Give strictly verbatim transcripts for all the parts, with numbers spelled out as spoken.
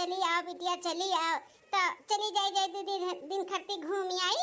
चली आओ बिटिया, चली आओ। त चली जाई, जाई दू दिन, दिन खरती घूम आई।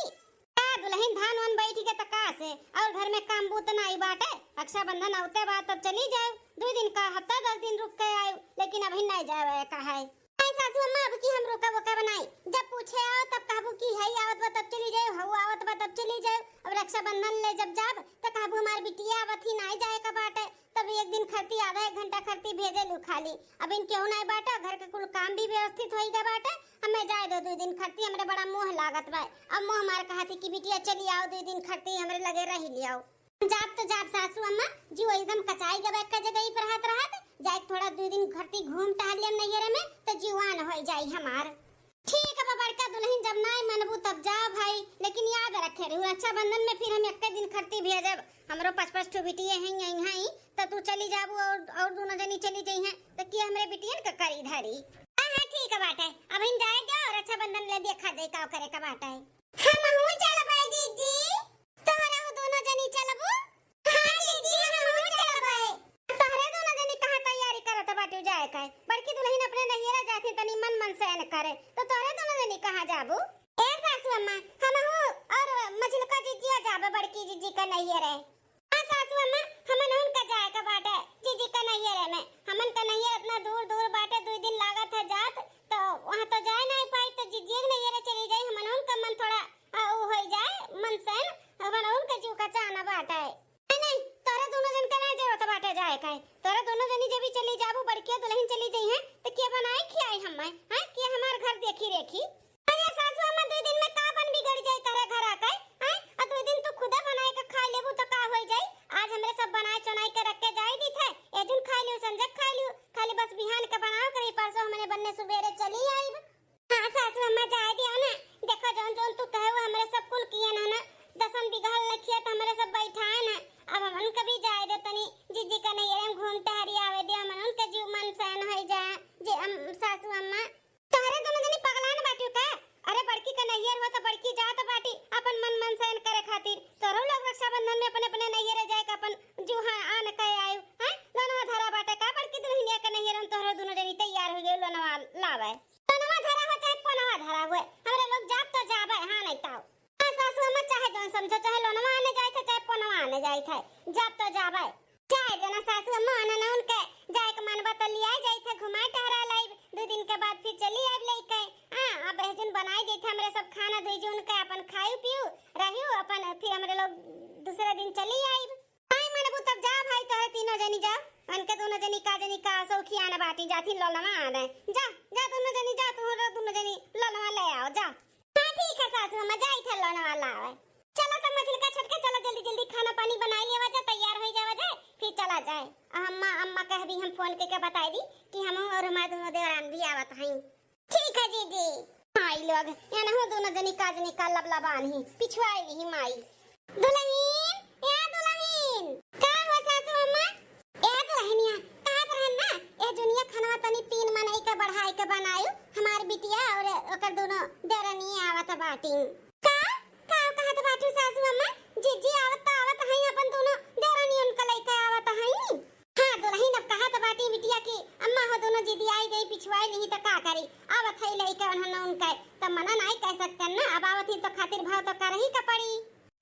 का दुलहिन, धान वान बैठ के त का से, और घर में काम बूत नाई बाटे? रक्षाबंधन अवते बा, तब चली जाए। दू दिन का, हफ्ता दस दिन रुक के आए, लेकिन अभी नाई जाए का है। नाई सासू अम्मा, अब की हम रोका वोका बनाई। जब पूछे आओ तब कहबू कि हई आवत बा तब चली जाए, हऊ आवत बा तब चली जाए। अब रक्षाबंधन ले जब जाब त कहबू हमार बिटिया आवत ही, नाई जाए का बाटे। तब एक दिन खरती, आधा एक घंटा खरती भेजे लू खाली। अब इन केहू नाई बाटे, घर के कुल काम भी व्यवस्थित होई गए बाटे। हमें जाए दो दू दिन खरती, हमरे बड़ा मोह लागत बा। अब मोह मार कहती कि बिटिया चली आओ, दू दिन खरती हमरे लगे रह लियाओ। जाब तो जाब सासू अम्मा, जीव एकदम कचाई गबे एक जगह ही पर रहत रहत, जाए थोड़ा दू दिन खरती घूम टहल लेम नैहरे में, तो जीवान होई जाई हमार। ठीक है बड़का दुलहिन, जब नाई मनबू तब जा भाई, लेकिन याद रखे रहू, रक्षाबंधन में फिर हम एक दिन खरती भेजब। हमरो पाँच पाँच ठो बिटिये हैं, यहीं हैं, तो तू चली जाबू और, और दोनों जनी चली जइहें, तो के हमरे बिटियन का करी धरी? हाँ, हाँ, ठीक है बाटे, अब इन जाए दो, रक्षाबंधन ले देखा जाए का करे का बाटे। हम हूँ चलबै जीजी। तोहरा वो दोनों जनी चलबू? हाँ जीजी, हम चलबै। तोहरे दोनों जनी कहाँ तैयारी करत बाटू जाए का? बड़की दुलहिन अपने नैहरा जाती, तनी मन मन सैन करे, तो तोहरे दोनों जनी कहाँ जाबू? ए सासू अम्मा, हम हूँ और मझिलका जीजिया जाबे बड़की जीजी का नैहरे। हाँ सासू अम्मा, हमन उनका जाए का बाटे जीजी का नैहरे में। हमन का नैहर इतना दूर दूर बाटे, दू दिन लागत है जात, तो वहाँ तो जाए नहीं पाई, तो जीजिया के नैहरे चली जाई। हमन उनका मन थोड़ा, आ, उ होई जाए, मन सैन, हमन उनका जीव का चाहना बाटे। नहीं, नहीं, तोहरे दोनों जन के ना जरूरत बाटे जाए का। तोहरे दोनों जनी जब भी चली जाबू, बड़किया दुलहिन चली जइहें, तो के बनाई खियाई हमें, हैं? के हमार घर देखी रेखी? अरे सासू अम्मा, दू दिन में का बन बिगड़ जाई तोहरे घर आके, हैं? आ दू दिन तू खुदा बनाए के खा लेबू तो का होई जाई? आज हमरे सब बनाए चुनाई के रख के जाई दी थे, ए जुन खा लियो, संजक खा लियो, खाली बस बिहान के बनाओ करी, परसों हमने बन्ने सुबेरे चली आईब। हाँ सासू अम्मा, जाए दियो ना। देखो, जौन जौन तू कहे, वो हमरे सब कुल किए ना, ना। दसन बीघा ले खेत हमरे सब बैठाए ना। अब हमन के भी जाए दे तनी, जीजी का नैहरे में घूम टहरी आवे दे, हमन उनके जीव मन सैन होई जाए। जे अम, सासू अम्मा, तोहरे दोनों जनी पगलान बाटू का? अरे, बड़की का नैहर हो तो बड़की जात बाटी, अपन मन मन सैन करे खातिर। तोहरो लोग रक्षाबंधन में अपने अपने नैहरे जाए के अपन जीव हाँ आन कहे आयु, हैं? लोनवा धरा बाटे का बड़की दुलहिनिया के नैहर में? तोहरो दोनों जनी तैयार हो गए, लोनवा लावे। लोनवा धरा हो चाहे पोनवा धरा हुए, हमरे लोग जाब तो जाबे, हाँ नहीं ताओ। हाँ सासू अम्मा, चाहे जौन समझो, चाहे लोनवा आने जाए थे, चाहे पोनवा आने जाए थे, जाब तो जाबे। जाए देना सासू अम्मा, आना ना उनके, जाए के मन बा तो लिया जाए थे, घुमाए टहरा लाइब, दो दिन के बाद फिर चली आइब लेके। हाँ, अब एह जुन बनाई दे थे हमरे सब खाना, दो जुन के अपन खायू पीयू, रहियो अपन, फिर हमरे लोग दूसरे दिन चली आइब। आई मनबू तब जा भाई, तोहरे तीनों जनी जा, उनके दोनों जनी का जनी का सौखियान बाटी, जाथिन लोलवा आने। जा, जा दोनों जनी जा, तोहरे दोनों जनी लोलवा ले आओ, जा। हाँ ठीक है सासू अम्मा, जाई थे लोलवा लावे। चलो तब मझिलका छोटके, चलो जल्दी जल्दी खाना पानी बनाई लेवा जा, तैयार होई जावा जाए, फिर चला जाए। अम्मा, अम्मा कहबी हम फोन करके बताई दी कि हम और हमारे दोनों देवरान भी आवत हई। ठीक है जीजी। आई लोग, एनहु दोनों जनी का जनी का लबलबान ही, पिछुआई नहीं माई। दुलहिन, ए दुलहिन। का हो सासू अम्मा? ए दुलहिनिया, कहत रहन ना, ए जुनिया खनवा तनी तीन मनई के बढ़ाई के बनायु, हमार बिटिया और ओकर दोनों देवरनिया आवत बाटी। का? का कहत बाटू सासू अम्मा? जीजी आवत त आवत हई, अपन दोनों देवरनियन के लइके आवत हई। हाँ दुलहिन, अब कहत बाटी बिटिया कि अम्मा हो दोनों जिदियाई गई, पिछुआई नहीं त का करी, आवत है लइके उन्होंने उनके, त मना नाई कह सकते ना, अब आवत ही तो खातिर भाव तो करही का पड़ी।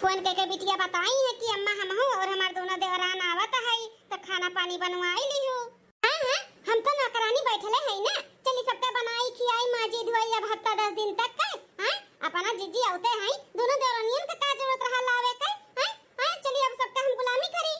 फोन करके बिटिया बताई है कि अम्मा हम हो और हमार दोनों देवरान आवत है, त खाना पानी बनवाई लिहू। हाँ हाँ, हम तो नौकरानी बैठले है ना, चली सबके बनाई खियाई माजी धोई अब हफ्ता दस दिन तक के, हाँ अपना जीजी आवते हैं, दोनों देवरानियन के का जरूरत रहा लावे के, हाँ हाँ चली अब सबके हम गुलामी करी।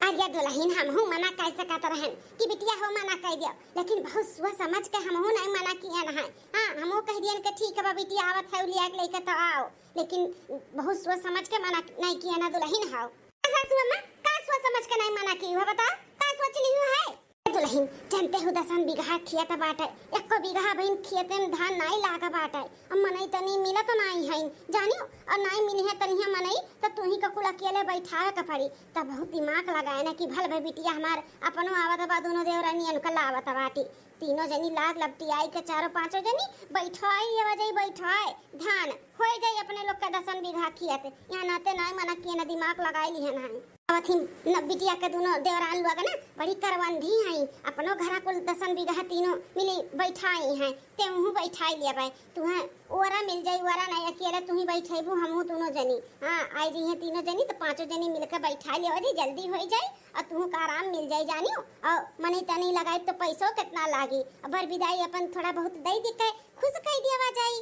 अरे दुलहिन, हमहू मना कर सकत रहन कि बिटिया हो मना कर दियो, लेकिन बहुत सोच समझ के हमहू नहीं मना किए न है। हाँ, हमहू कह दियन कि ठीक है बा, बिटिया आवत है, लिया के लेके तो आओ, लेकिन बहुत सोच समझ के मना नहीं किए ना दुलहिन। हाउ सासू अम्मा, का सोच समझ के नहीं मना की हो बताओ, का सोच ली हो है? ए दुलहिन, जानते हो दसन बीघा खेत बाटे, एको बीघा बहिन खेत में धान नहीं लागा बाटे, अब मनई तनी मिलत नाई है, जानियो, और नाई मिली है तनिया मनई, तो तू ही का कुल अकेले बैठावे के पड़ी। तब बहुत दिमाग लगाए ना कि भल भाई बिटिया हमार अपनो आवत बा, दोनों देवरानियन का लावत बाटी। तीनों जनी लाग लपटियाई के चारों पांचों जनी बैठाई, ये वजह बैठाए, धान होए जाई अपने लोग का दसन बीघा खेत। यहाँ नाते नाई मना किए ना दिमाग लगाई ली है ना। आवत ही न बिटिया के दुनो देवरान लोग ना बड़ी करवंधी हैं, अपनो घरा कुल दसन बीघा तीनों मिली बैठाई हैं, तेहू बैठाई लेबै। तुहें ओरा मिल जाई, ओरा नहीं, अकेले तू ही बैठेबू, हमहू दुनो जनी। हाँ, आई जइहें तीनों जनी तो पाँचों जनी मिलके बैठाई लेबै, जल्दी होइ जाई और तुहू का आराम मिल जाई जानियो। और मनी तनी लगाई तो पैसो कितना लागी, अब भर विदाई अपन थोड़ा बहुत दे दे के खुश कई दिया जाई।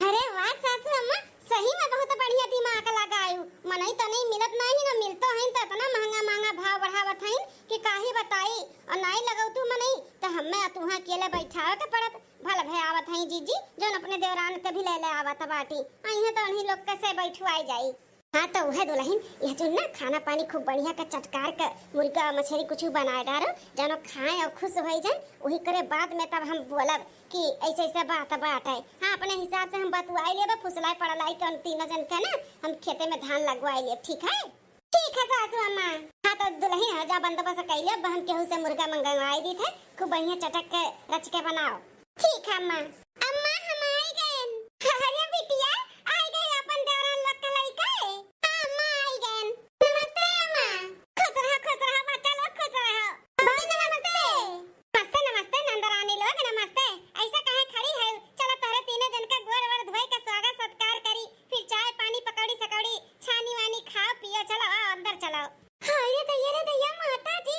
अरे वाह सासू अम्मा, सही में बहुत बढ़िया दिमाग लगायू। मनई तो नहीं मिलत नहीं ना, मिलतो हैं तो इतना महंगा महंगा भाव बढ़ावत हैं कि काहे बताई। और नहीं लगौतू मनई तो हमें तुहाँ अकेले बैठावे के पड़त। भल भे आवत हैं जीजी, जौन अपने देवरान के भी ले ले आवत बाटी। अइहें तो उन्हीं लोग के से बैठवाई जाई। हाँ तो उहे दुलहिन, यह जो ना खाना पानी खूब बढ़िया का चटकार का मुर्गा मछरी कुछ बनाए डारो, जानो खाए और खुश होइ जाए। वही करे बाद में तब हम बोलब कि ऐसे ऐसे बात बात है। हाँ, अपने हिसाब से हम बतुआई लेब, फुसलाई पड़लाई के उन तीनों जन के ना हम खेते में धान लगवाई लेब, ठीक है? ठीक है सासू अम्मा। हाँ तो दुलहिन हो जा, बंदोबस्त कई लेब, हम केहू से मुर्गा मंगवाई दी थे, खूब बढ़िया चटक के रच के बनाओ। ठीक है अम्मा। अम्मा हम आई गए। अरे बिटिया, आई गए अपन देवरान लोग के लइके। हाँ अम्मा आई गए। नमस्ते अम्मा। खुश रहो, खुश रहो बच्चा लोग, खुश रहो। बाबूजी नमस्ते। नमस्ते नमस्ते नंदरानी लोग नमस्ते। ऐसा काहे खड़ी है? चलो तोहरे तीनों जन का गोड़ वोड़ धोए के स्वागत सत्कार करी, फिर चाय पानी पकौड़ी सकौड़ी छानी वानी खाओ पियो। चलो आओ अंदर चलो। हाय रे दैया रे दैया माता जी,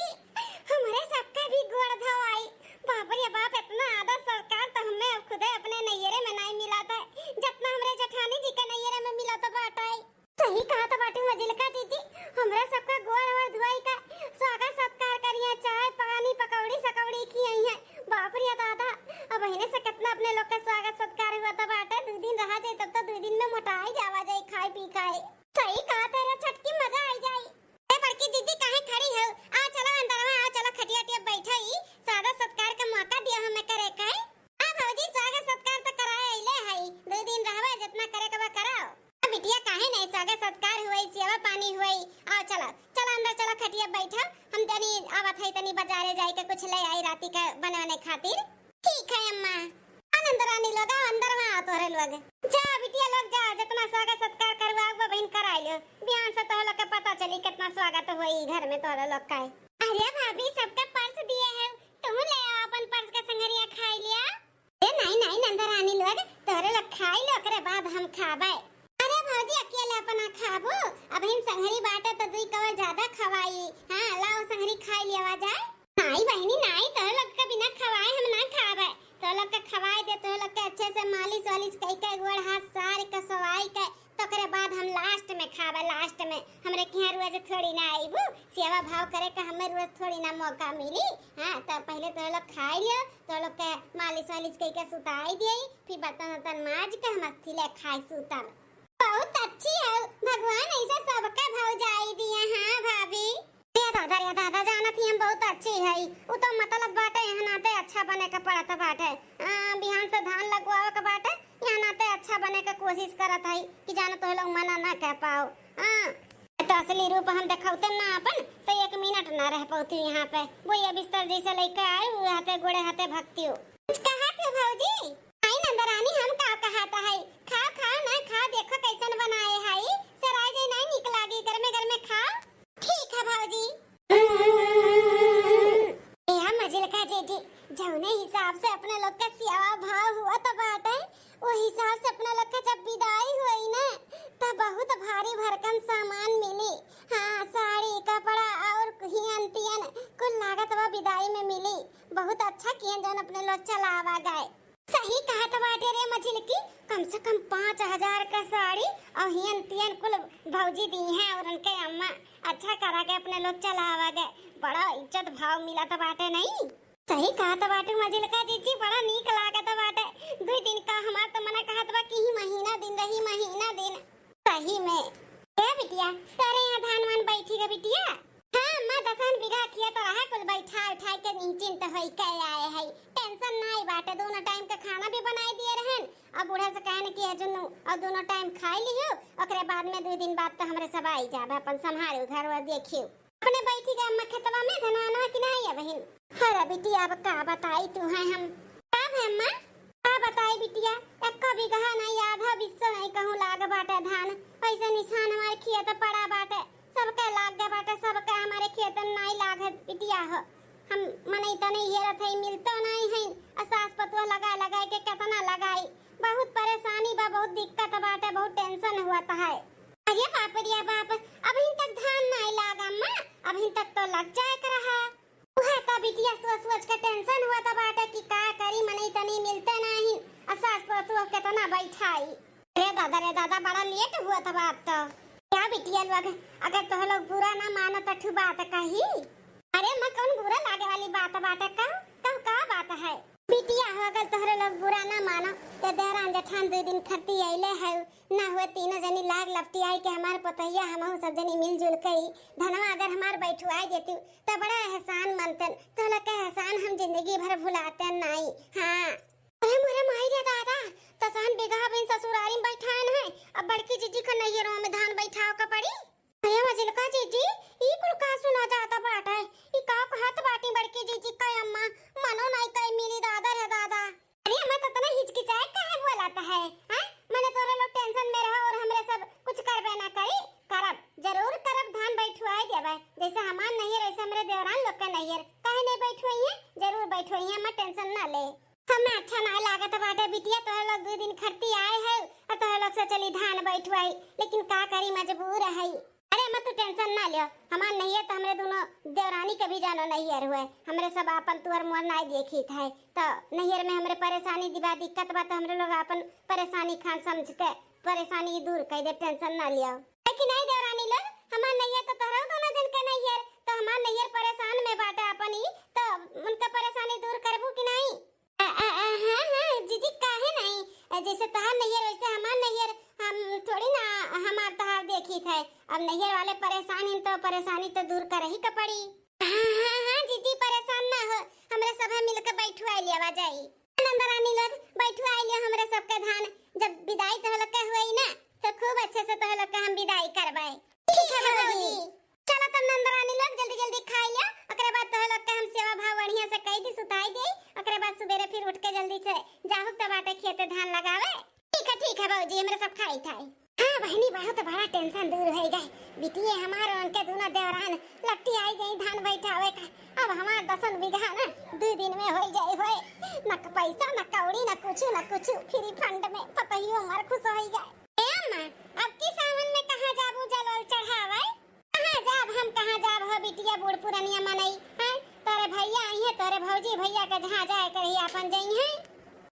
हमरे सबका भी गोड़ धोआई। बाप रे बाप, इतना आदर सत्कार तो हमें अब खुदे अपने नैहरे में नहीं मिला था, जितना हमरे जेठानी जी के नैहरे में मिला था बाटाई। सही कहा तो बाटी मजिलका जीजी, हमरा सबका गोड़ ओड़ धोई का स्वागत सत्कार करिया, चाय पानी पकौड़ी सकौड़ी खियाई है। बाप रे दादा, अब इन्हें से कितना अपने लोग का स्वागत सत्कार हुआ था बाटे। दो दिन रहा जाए तब तो दो दिन में मोटा ही जावा जाए खाए पी खाए। सही कहा तेरा छटकी, मजा आई जाए। ए बड़की जीजी काहे खड़ी हो? आ चलो अंदरवा, आ चलो खटिया टिया बैठो, ई स्वागत सत्कार का मौका दिया हमें करे का है। आ भौजी स्वागत सत्कार तो कराए अइले हई, दो दिन रहबे, जितना करे के बा कराओ। आ बिटिया काहे नहीं, स्वागत सत्कार हुई, सेवा पानी हुई। आओ चलो, चलो अंदर चलो, खटिया बैठो, हम तनी आवत है, तनी बाजारे जाए के कुछ ले आई राती का बनवने खातिर। ठीक है अम्मा। आ नंदरानी लोग आओ, अंदर में आओ तोहरे लोग। जा बिटिया लोग जा, जितना स्वागत सत्कार करवा बहिन कराई लो। बिहान से तोह लोग के पता चली कितना स्वागत हुई घर में तोहरे लोग का है। अरे भाभी, सबका पर्स दिए हैं, तू ले आओ अपन पर्स का संगरिया खाई लिया। ए, नहीं, नहीं, नंदरानी लोग, तोहरे लोग खाई लो, ओकरे बाद हम खाबे। अरे भौजी, अकेले अपना खाबो? अबहिन संघरी बाटे तो दुई कवर ज्यादा खवाई। हाँ, लाओ संघरी खाई लेवा जाए। नाई बहिनी, नाई, तोहरे लोग के बिना खवाए हम ना खाबे। तोहरे लोग के खवाए दे, तोहरे लोग के अच्छे से मालिश वालिश कई के, गोड़ हाथ सार के, सवाई के, तो ओकरे बाद हम last में खाबे, last में। हमरे किहाँ रोज थोड़ी ना आईबू, सेवा भाव करे के हमें रोज थोड़ी ना मौका मिली। हाँ, तो पहले तोहरे लोग खाई लियो, तोहरे लोग के मालिश वालिश कई के सुताई दिए, फिर बर्तन वर्तन माज के हम अस्थि ले खाए सूतब। बहुत अच्छी है, भगवान ऐसे सबके भौजाई दिए। हाँ भाभी। ए दादा, ए दादा, जानत ही हम बहुत अच्छी है, उ तो मतलब बाटे यहाँ नाते अच्छा बने के पड़त बाटे। आ, बिहान से धान लगवावे के बाटे, यहाँ नाते अच्छा बने के कोशिश करत है कि जानो तोह लोग मना ना कह पाओ। हाँ, तो असली रूप हम देखौते ना अपन, तो एक मिनट ना रह पौती यहाँ पे। बोइया बिस्तर जैसे लेके आई, वो हाथे गोड़े हाथे भक्तियो। कुछ कहा थे भौजी? आई नंदरानी, हम का कहा था है? खाओ, खाओ ना, खाओ, देखो कैसन बनाए है। सराय जे नहीं निक लागी, गरमे गरमे खाओ। ठीक है भौजी। ए मजिलका जीजी, जौने हिसाब से अपने लोग का सेवा भाव हुआ तो बाटे, वो हिसाब से अपने लोग का जब विदाई हुई ना, तब बहुत भारी भरकम सामान मिली। हाँ, साड़ी, कपड़ा और हियन तियन कुल लागत बा विदाई में मिली। बहुत अच्छा किए जौन अपने लोग चलावा गए। सही कहत बाटे रे मझिलकी, कम से कम पाँच हजार का साड़ी और हियन तियन कुल भौजी दी हैं और उनके अम्मा अच्छा करा के अपने लोग चलावा गए। बड़ा इज्जत भाव मिलत बाटे नहीं। सही कहत बाटे मझिलका जीजी, बड़ा नीक लागत बाटे। दुई दिन का हमार तो मना कहत बा कि ही महीना दिन रही, महीना दिन। सही में। ए बिटिया, तोरे यहाँ धान वान बैठी गा बिटिया? हाँ अम्मा, दसन बीघा खेत रहा, कुल बैठा उठा के निश्चिंत होई के आए है। Tension नाई बाटे, दोनों time के खाना भी बनाई दिए रहन। अब बूढ़ा से कहन कि है जुन्नू, और दोनों time खाई लियो, ओकरे बाद में दो दिन बाद तो हमरे सब आई जाबे, अपन संभालियो घर वर देखियो। अपने बैठी गए अम्मा खेतवा में, धनवानवा कि नाई है बहिन? अरे बिटिया, अब का बताई तू है हम। का है अम्मा? का बताई बिटिया, एको बीघा नाई, आधा बिस्सो नाई कहूँ लाग बाटे धान। ऐसे निशान हमारे खेत पड़ा बाटे, सबके लाग गए बाटे, सबके। हमरे खेतन नाई लाग है बिटिया हो। हम मनई तनई हेरत हई, मिलतो नाई है। आ सास पतोह लगाए लगाए के केतना लगाई, बहुत परेशानी बा, बहुत दिक्कत बाटे, बहुत tension हुआ है। अरे बाप रे बाप, अबहिन तक धान नाई लागा अम्मा, अबहिन तक तो लग जाए के रहा। उहे त बिटिया सोच सोच के tension हुआ त बाटे कि का करी, मनई तनी मिलते नाहीं, आ सास पतोह केतना बैठाई। रे दादा, रे दादा, बड़ा late हुआ त बात तो। क्या बिटिया लोग, अगर तोह लोग बुरा ना मानो त ठू बात कही। अरे अम्मा, कौन बुरा लागे वाली बात बाटे? कहो, कहो, का बात है? बिटिया हो, अगर तोहरे लोग बुरा ना मानो, तो देवरान जेठान दू दिन खरती अइले है, ना हुए तीनों जनी लाग लपटी आई के हमार पतोहिया, हमहू सब जनी मिलजुल के ई धनवा अगर हमार बैठुआई देती, तो बड़ा एहसान मनतन। तोहला के एहसान हम जिंदगी भर भुलाते नाई। हाँ। अरे मोरे माई रे दादा, तसान बिगहा बिन ससुरारी में बैठान है, अब बड़की जीजी का नैहरों में धान बैठाव का पड़ी। अरे मझिलका जीजी, ई कुल का सुना जाता बाटे? ई का कहत बाटी बड़की जीजी का अम्मा? मनो नाई कई मिली दादा रे दादा। अरे अम्मा, तो इतना हिचकिचाए काहे बोलत है? हाँ? मने तोरे लोग tension में रहो और हमरे सब कुछ करबे ना करी। करब, जरूर करब, धान बैठुआई देबे। जैसे हमार नैहर, वैसे हमरे देवरान लोग का नैहर। काहे नहीं बैठुआई है? जरूर बैठुआई है, अम्मा tension ना ले। हमें अच्छा ना लागत बाटे बिटिया, तोहरे लोग दू दिन खरती आए है और तोहरे लोग से चली धान बैठवाई, लेकिन का करी, मजबूर है। अरे अम्मा, तू tension ना लियो, हमार नैहर तो हमरे दोनों देवरानी के भी जानो नैहर हुए, हमरे सब आपन तुअर मुअर नाई देखित है, तो नैहर में हमरे परेशानी दिबा दिक्कत बा, तो हमरे लोग आपन परेशानी खान समझ के परेशानी दूर कर दे, tension ना लियो। लेकिन नहीं देवरानी लोग, हमार नैहर तो तोहरा दोनों जन के नैहर, तो हमार नैहर परेशान में बाटे अपन ही, तो उनका परेशानी दूर करबू कि नहीं? अ, अ, अ, हाँ, हाँ, जीजी, काहे नहीं? अ, जैसे तहार नैहर, वैसे हमार नैहर, हम थोड़ी ना हमार तहार देखित है। अब नैहर वाले परेशान हैं, तो परेशानी तो दूर करही का पड़ी। हाँ, हाँ, हाँ, जीजी, परेशान ना हो, हमरे सभे मिलके बैठुआई लियावा जाई। नंदरानी लोग, बैठुआई लियो हमरे सबके धान, जब विदाई तोह लोग के हुई ना, तो खूब अच्छे से तोह लोग के हम विदाई करवाए। ठीक है, ठीक है, बाबूजी। बाबूजी। चलो तब नंदरानी लोग जल्दी जल्दी खाई लिया, ओकरे बाद तोह लोग के हम सेवा भाव बढ़िया से कई दी, सुताई दी, ओकरे बाद सुबेरे फिर उठ के जल्दी से जाहू तब बाटे खेते धान लगावे। ठीक है, ठीक है बाबूजी, हमरे सब खाई थाई। हाँ बहनी, बहुत बड़ा tension दूर हो गए। बिटिये हमार उनके दोनों देवरान लट्टी आई गई धान बैठावे का। अब हमार दसन बीघा ना दू दिन में हो जाए होए, न क-, पैसा न कौड़ी न कुछ न कुछ, free fund में पतोहियो हमार खुश हो गए। ए अम्मा, अब की सावन में कहाँ जाबू जल वल चढ़ावे? कहाँ जाब हम, कहाँ जाब हो बिटिया, बूढ़ पुरनिया मनई, हैं? तोरे भैया आई हैं, तोरे भौजी भैया के जहाँ जाए के रही आपन जई हैं।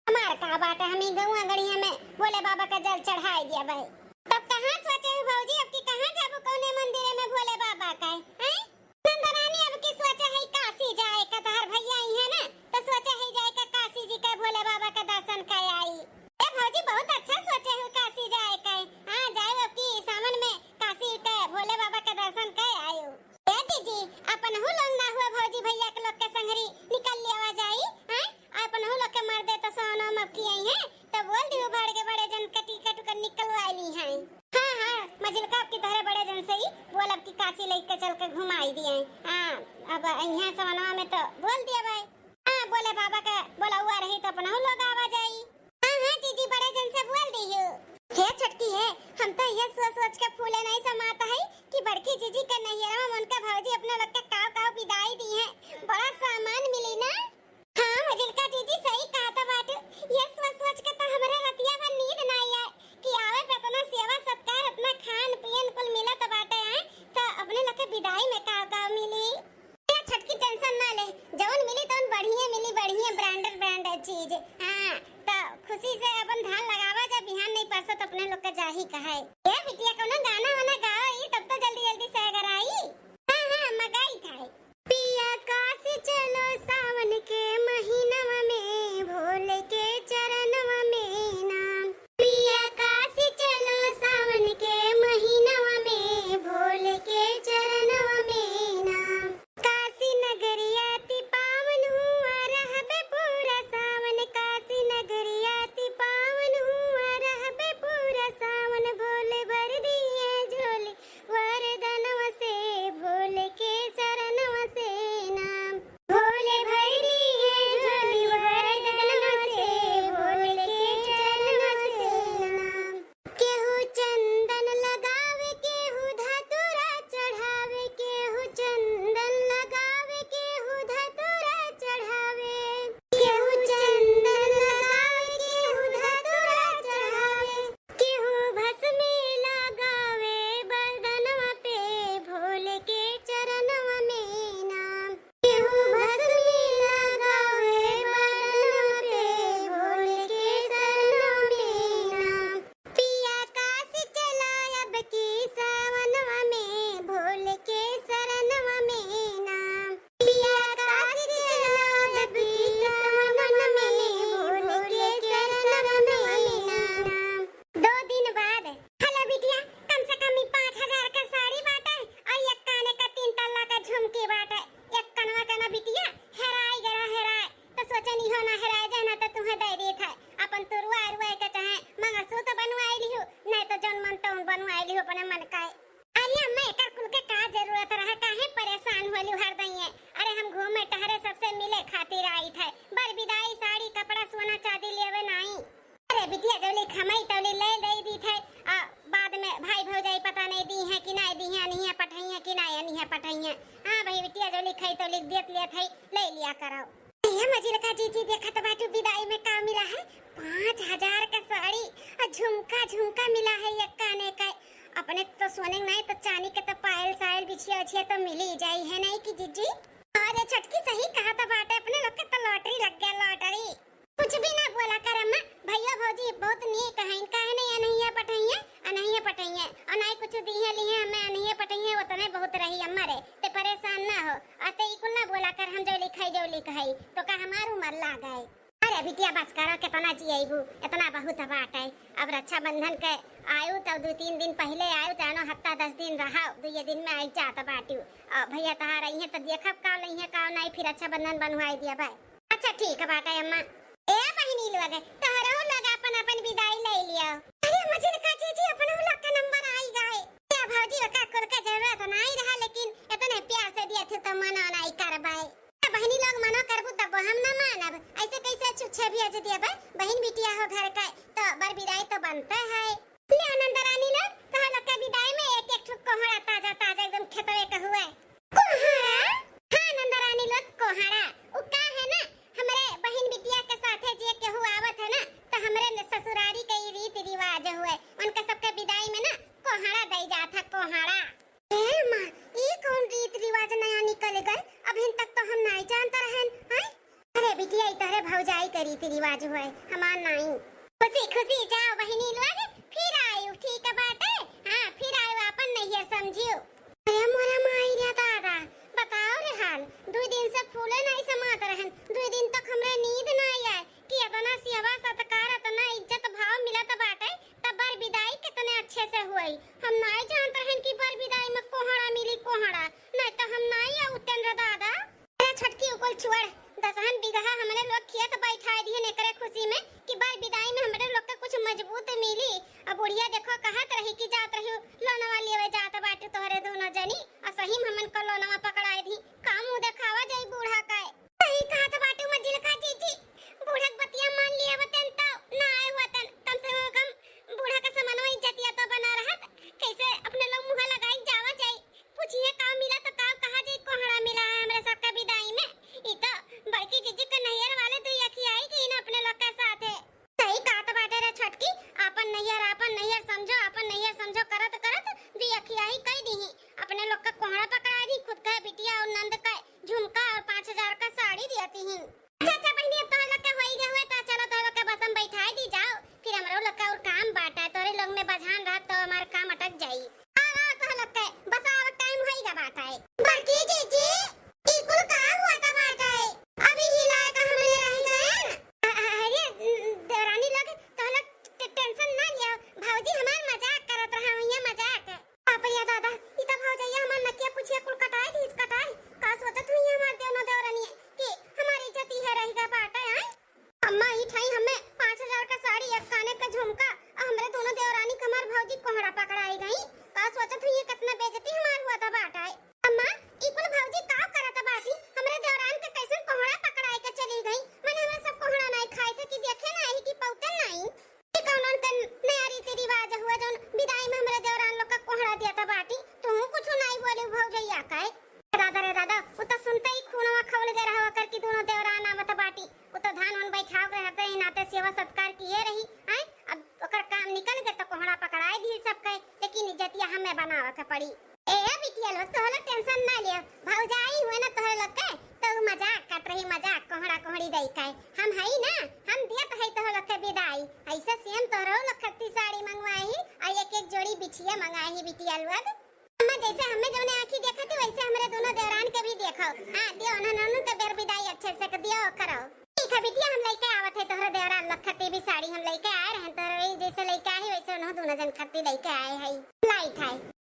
हमार का बाटे, हम ही गौआ गड़िया में भोले बाबा का जल चढ़ाई दिया भाई। तब कहाँ सोचे हो भौजी, अब की कहाँ जाबू, कौने मंदिर में भोले बाबा का, हैं? नंदरानी अब की सोचे है काशी जाए का, तोहर भैया आई है ना, तो सोचे है जाए का काशी जी के भोले बाबा के दर्शन कर आई। ए भौजी, बहुत अच्छा सोचे हो काशी जाए के। हाँ, जाए अब की सावन में काशी के भोले बाबा के दर्शन कर आयो। ए जीजी, अपनहू लोग ना हुआ भौजी भैया के लोग के संगरी निकल लेवा जाई, हैं? अपनहू लोग के मर दे तो सोनो मक्की आई है, तो बोल दियो बड़ के बड़े जन के टिकट उकट निकलवा ली हैं। हाँ, हाँ, मझिलका अब की तोहरे बड़े जन से ही बोल अब की काशी लेके चल के घुमाई दिए। हाँ, अब यहाँ सवनवा में तो बोल दिया भाई। हाँ, भोले बाबा के बोलौआ रही तो अपनहू लोग आवा जाई। हाँ, हाँ, जीजी, बड़े जन से बोल दियो। हे छोटकी हे, हम तो ये सोच सोच के फूले नहीं समाता है कि बड़की जीजी के नैहरवा में उनका भौजी अपने लोग के काव काव विदाई दी है। बड़ा सामान मिली ना। हाँ, मझिलका जीजी सही कहत बाटू। ये सोच सोच के तो हमरे रतिया भर नींद ना आए कि आवे पे इतना सेवा सत्कार, इतना खान पियन कुल मिलत बाटे, आए तो अपने लोग के विदाई में काव काव मिली। ए, छोटकी tension ना ले, जवन मिली तवन बढ़िया मिली, बढ़िया branded, branded चीज। हाँ, तो खुशी से अपन धान लगावा, जब बिहान नहीं परसत अपने लोग का जाही कहे। ए बिटिया, कोनो गाना वाना गावा ई, तब तो जल्दी जल्दी से अगर आई। हाँ, हाँ, मगाई था। पिया काशी चलो सावन के महीनवा में, भोले के चरणवा में ना। पिया काशी चलो सावन के महीनवा में, भोले के चरणवा में ना। काशी नगरिया अति पावन हुआ, रहबे पूरा सावन। काशी नगरिया अति पावन हुआ, रहबे पूरा सावन। भोले भर दिए झोली वरदनवा से, भोले के चरणवा मन तो बनवाइली हो अपने मन का। अरे अम्मा, एकर कुल के का जरूरत रहा, काहे परेशान होली हर दइये? अरे हम घूमे टहरे सबसे मिले खातिर आई थे, बर बिदाई साड़ी कपड़ा सोना चांदी लेवे नाई। अरे बिटिया, जौली खमई तौली ले ले दी थे, आ बाद में भाई भौजाई पता नहीं दी है कि नहीं दी है, अनिहे पठाई है कि नहीं अनिहे पठाई है। हाँ भाई बिटिया, जौली खाई तौली देत लेत है, ले लिया करो। ए मझिलका जीजी, देखत बाटू बिदाई में का मिला है? पाँच हजार का साड़ी और झुमका, झुमका मिला है एक काने का। अपने तो सोने नहीं तो चांदी के तो पायल सायल बिछिया उछिया तो मिल ही जाई है नहीं कि जीजी? अरे छोटकी सही कहत बाटे, अपने लोग के तो लॉटरी लग गया, लॉटरी। कुछ भी ना बोला कर अम्मा, भैया भौजी बहुत नीक हैं, काहे नहीं अनहिया पठइया, अनहिया पठइया, और नहीं कुछ दिहे लिहे हमें अनहिया पठइया, उतने बहुत रही अम्मा रे, ते परेशान ना हो। अते ई कुल ना बोला कर, हम जौली खाई जौली कहाई, तो का हमार उमर लाग है? अरे बिटिया बस करो, कितना जियबू, इतना बहुत बात है। अब रक्षाबंधन के आयु तो दो तीन दिन पहले आयु, तो आनो हफ्ता दस दिन रहा, दुए दिन में आई जात बाटू। और भैया तहार आई है तो देखब का लई है का नहीं, फिर रक्षाबंधन बनवाई दिया भाई। अच्छा ठीक बाटे अम्मा। ए बहिनी लोग, तोहरो लोग अपन अपन बिदाई ले लियो। अरे मझिलका जीजी, अपनो लोग का नंबर आई गए। ए भौजी, ओका कुल के जरूरत नहीं रहा, लेकिन इतने प्यार से दिए थे तो मना नहीं करबे। ए बहिनी लोग, मना करबू तब हम ना मानब। ऐसे कैसे छुच्छे भेज दिए बे? बहिन बिटिया हो घर का, तो बर बिदाई तो बनते है। ले नंदरानी लोग, तोहर लोग के बिदाई में एक एक ठो कोहड़ा ताजा ताजा एकदम खेतवे के हुए। कोहड़ा? हाँ नंदरानी लोग, कोहड़ा। उ का है ना, हमरे बहिन बिटिया के साथे जे केहू आवत है ना, तो हमरे न-, ससुरारी के ई रीत रिवाज हुए, उनके सबके बिदाई में ना कोहड़ा दई जात है, कोहड़ा। ए माँ, ई कौन रीत रिवाज नया निकल गए? अभिन तक तो हम नहीं जानत रहन, हैं? अरे बिटिया, ई तोहरे भौजाई के रीति रिवाज होए, हमार नाई। खुशी खुशी जाओ बहिनी लोग, फिर आयु, ठीक बाटे? हाँ, फिर आयु, आपन नैहर समझियो। अरे मोरा माई रे दादा, बताओ रे हाल, दुई दिन से फूले नहीं समात रहन, दुई दिन तक हमरे नींद नहीं आए कि इतना सेवा सत्कार, इतना इज्जत भाव मिलत बाटे, तब बर बिदाई कितने अच्छे से हुई। हम नहीं जानत रहन कि बर बिदाई में कोहड़ा मिली, कोहड़ा, नहीं तो हम नहीं आवतन रे दादा। अरे छोटकी, उ कुल छोड़, दसहन बीघा हमरे लोग खेत बैठाए दिहन एकरे खुशी में कि बर बिदाई में हमरे लोग के कुछ मजबूत मिली। अब बुढ़िया देखो कहत रही कि जात रही लोनवा लेवे जात बाटू तोहरे दोनों जनी, और सही में हमन को लोनवा पकड़ाए दी। का मुँह देखावा जाई बूढ़ा का। सही कहत बाटू मझिलका जीजी, बूढ़ा के बतिया मान लिया वतन तो ना आए वतन, कम से कम बूढ़ा का समनवा इज्जतिया तो बना रहत। कैसे अपने लोग मुँह लगाई जावा जाई। पूछिए का मिला तो का कहा जे कोहड़ा मिला है हमरे सबका बिदाई में। ई तो बड़की जीजी के नैहर वाले दुई अखियाई गई ना अपने लोग के साथ है। सही कहत बाटे रे छोटकी, आपन नैहर, आपन नैहर समझो, आपन नैहर समझो करत करत दुई अखियाई कई दीही। अपने लोग का कोहड़ा पकड़ा दी, खुद का बिटिया और नंद का झुमका और पाँच हजार का साड़ी दिया ती ही। अच्छा, अच्छा बहिनी, अब तोहर लोग के होई गए हुए, तो चलो तोहर लोग के बस हम बैठाए दी जाओ, फिर हमरो लोग का और काम बाटा है, तोहरे लोग में बझान रहत तो हमार काम अटक जाई। आओ, आओ, तोहर लोग के बस आवे टाइम होई गा बाटा है। बड़की जीजी, ई कुल का हुआ था बाटा है? अभी हिलाए का हमने रह गए ना। अ-, अ-, अरे, देवरानी लोग, तोहर लोग टे-, टेंशन ना लियो, भौजी हमार मजाक करत रहा हुई है, मजाक। बाप रे दादा, ई त भौजैया हमार नकिया पुछिया कुल कटाए दीस, कटाए। का सोचत हुई हमार देवनो देवरनिया कि हमार इज्जत इहे रह गा बाटे, आय? अम्मा, ई ठाई हमें पाँच हजार का साड़ी, एक काने का झुमका, आ हमरे दोनों देवरानी के हमार भौजी कोहड़ा पकड़ाई गई। का सोचत हुई कितना बेइज्जती हमार हुआ था बाटे। अम्मा, ई कुल भौजी का करत बाटी? हमरे देवरान के कैसन कोहड़ा पकड़ाए के चली गई? मने हमरे सब कोहड़ा नाई खाए थे कि देखे नाई कि पौते नाई? ई कौन उनके नया रीति रिवाज हुआ जौन बिदाई में हमरे देवरान लोग का कोहड़ा दिया था बाटी? तू कुछ नाई बोली भौजैया का है? दादा रे दादा, उ तो सुनते ही खूनवा खौल गए रहा ओकर कि दोनों देवरान आवत बाटी। उ तो धान उन बैठाव के रहते ही नाते सेवा सत्कार किए रही, हैं? अब ओकर काम निकल गए तो कोहड़ा पकड़ाए दी सबके, लेकिन इज्जतिया हमें बनावे के पड़ी। ए बिटिया लोग, तोहला टेंशन ना लियो, भौजाई हुए ना तोहरे लोग के, तो उ मजाक करत रही, मजाक, कोहड़ा कोहड़ी दई के। हम हई ना, हम दियत हई तोहरे लोग के बिदाई। ऐसे सेम तोहरो लोग खत्ती साड़ी मंगवाई ही, आ एक एक जोड़ी बिछिया मंगाई ही बिटिया लोग। अम्मा, जैसे हमें जौने आँखी देखत ही, वैसे हमरे दोनों देवरान के भी देखो। हाँ, दियो उन्हें, उन्होंने तो बेर बिदाई अच्छे से कर दियो करो। ठीक है बिटिया, हम लेके आवत है तोहरे देवरान लोग खत्ती भी साड़ी हम लेके आए रहे, तोहरे जैसे लेके आई वैसे उन्हों दोनों जन खत्ती लेके आए है। लाइट है।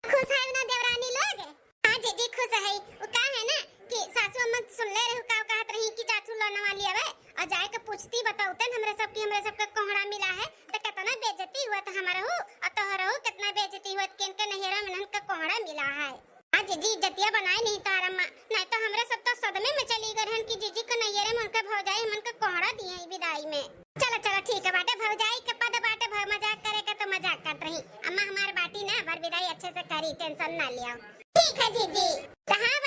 खुश है ना देवरानी लोग? हाँ जीजी खुश है। वो का है ना कि सासू अम्मा सुनले रहू का कहत रही कि जाथू लोनवा लियावे, और जाए के पूछती बतौतन हमरे सब की, हमरे सबके कोहड़ा मिला है, तो कितना बेइज्जती हुआ था हमारा हो, और तोहरा हो कितना बेइज्जती हुआ कि इनके नैहरा में इनका कोहड़ा मिला है। आज जीजी इज्जतिया बनाए नहीं तारा माँ, नहीं तो हमरे सब तो सदमे में चली गए रहन कि जीजी के नैहरे में उनके भौजाई हमन के कोहड़ा दिए हैं विदाई में। चलो चलो ठीक है बाटे, भौजाई के पद बाटे, भौ मजाक करे के तो मजाक करत रही। अम्मा हमार बाटी ना, बर विदाई अच्छे से करी, टेंशन ना लिया। ठीक है जीजी। तो हाँ